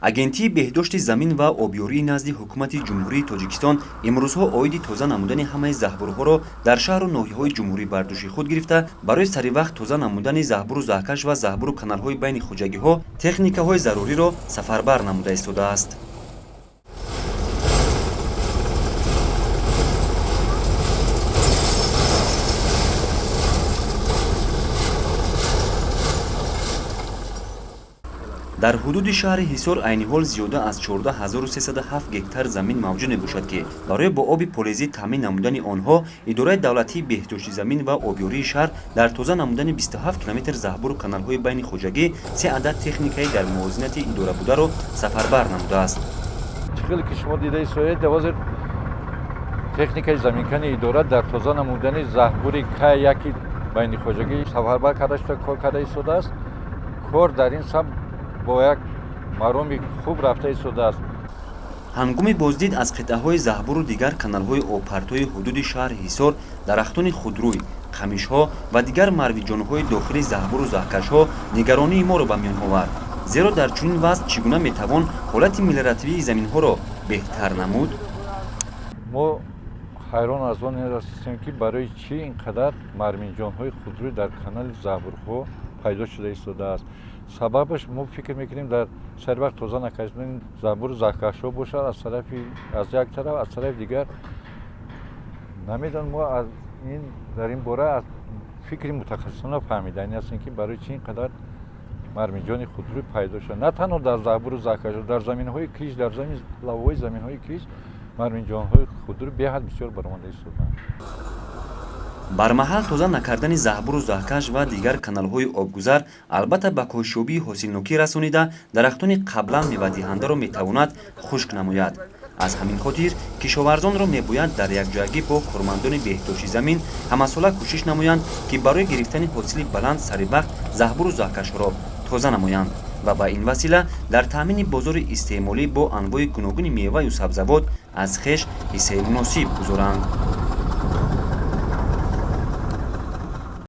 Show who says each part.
Speaker 1: Агентии беҳдошти замин ва обёрии назди ҳукумати Ҷумҳурии Тоҷикистон имрӯзҳо оиди тоза намудани ҳамаи заҳбурҳоро дар шаҳру ноҳияҳои ҷумҳурӣ бар дӯши худ гирифта, барои саривақт тоза намудани заҳбуру заҳкаш ва заҳбуру каналҳои байни хоҷагиҳо техникаҳои заруриро сафарбар намуда истодааст. Дар ҳудуди шаҳри Ҳисор айни ҳол зиёда аз 14 307 гектар замин мавҷуд мебошад, ки барои бо оби полезӣ таъмин намудани онҳо Идораи давлатии беҳдошти замин ва обёрии шаҳр дар тоза намудани 27 километр заҳбуру каналҳои байни хоҷагӣ се адад техникаи дар мувозинати идора бударо сафарбар намудааст.
Speaker 2: Чӣ хеле ки шумо дида истоед, ҳозир техникаи заминкани идора дар тоза намудани заҳбури К1 байни хоҷагӣ сафарбар карда шуда, кор карда истодааст. Кор дар ин самт бо як мароми хуб рафта истодааст.
Speaker 1: Ҳангоми боздид аз қитъаҳои заҳбуру дигар каналҳои обпартои ҳудуди шаҳри Ҳисор, дарахтони худрӯй, қамишҳо ва дигар марвиҷонҳои дохили заҳбуру заҳкашҳо нигаронии моро ба миён овард, зеро дар чунин вазъ чӣ гуна метавон ҳолати мелиоративии заминҳоро беҳтар намуд?
Speaker 2: Мо ҳайрон аз он ҳастем, ки барои чӣ ин қадар марминҷонҳои худрӯй дар канали заҳбурҳо пайдо шуда истодааст. Сабабаш мо фикр мекунем, дар сари вақт тоза накардани заҳбуру заҳкашҳо бошад аз тарафи аз як тараф, аз тарафи дигар намедонам. Мо аз ин дар ин бора аз фикри мутахассисона фаҳмидани ҳастем, ки барои чӣ ин қадар мармиҷони худрӯй пайдо шуд, на танҳо дар заҳбуру заҳкашҳо, дар заминҳои кишт, дар замин лавҳои заминҳои кишт марминҷонҳои худрӯй беҳад бисёр баромада истодаанд.
Speaker 1: Бармаҳал тоза накардани заҳбуру заҳкаш ва дигар каналҳои обгузар албатта ба коҳишёбии ҳосилнокӣ расонида, дарахтони қаблан мевадиҳандаро метавонад хушк намояд. Аз ҳамин хотир кишоварзонро мебояд дар якҷоягӣ бо кормандони беҳдошти замин ҳамасола кӯшиш намоянд, ки барои гирифтани ҳосили баланд саривақт заҳбуру заҳкашҳоро тоза намоянд ва ба ин васила дар таъмини бозори истеъмолӣ бо анвои гуногуни меваю сабзавот аз хеш ҳиссаи муносиб гузоранд.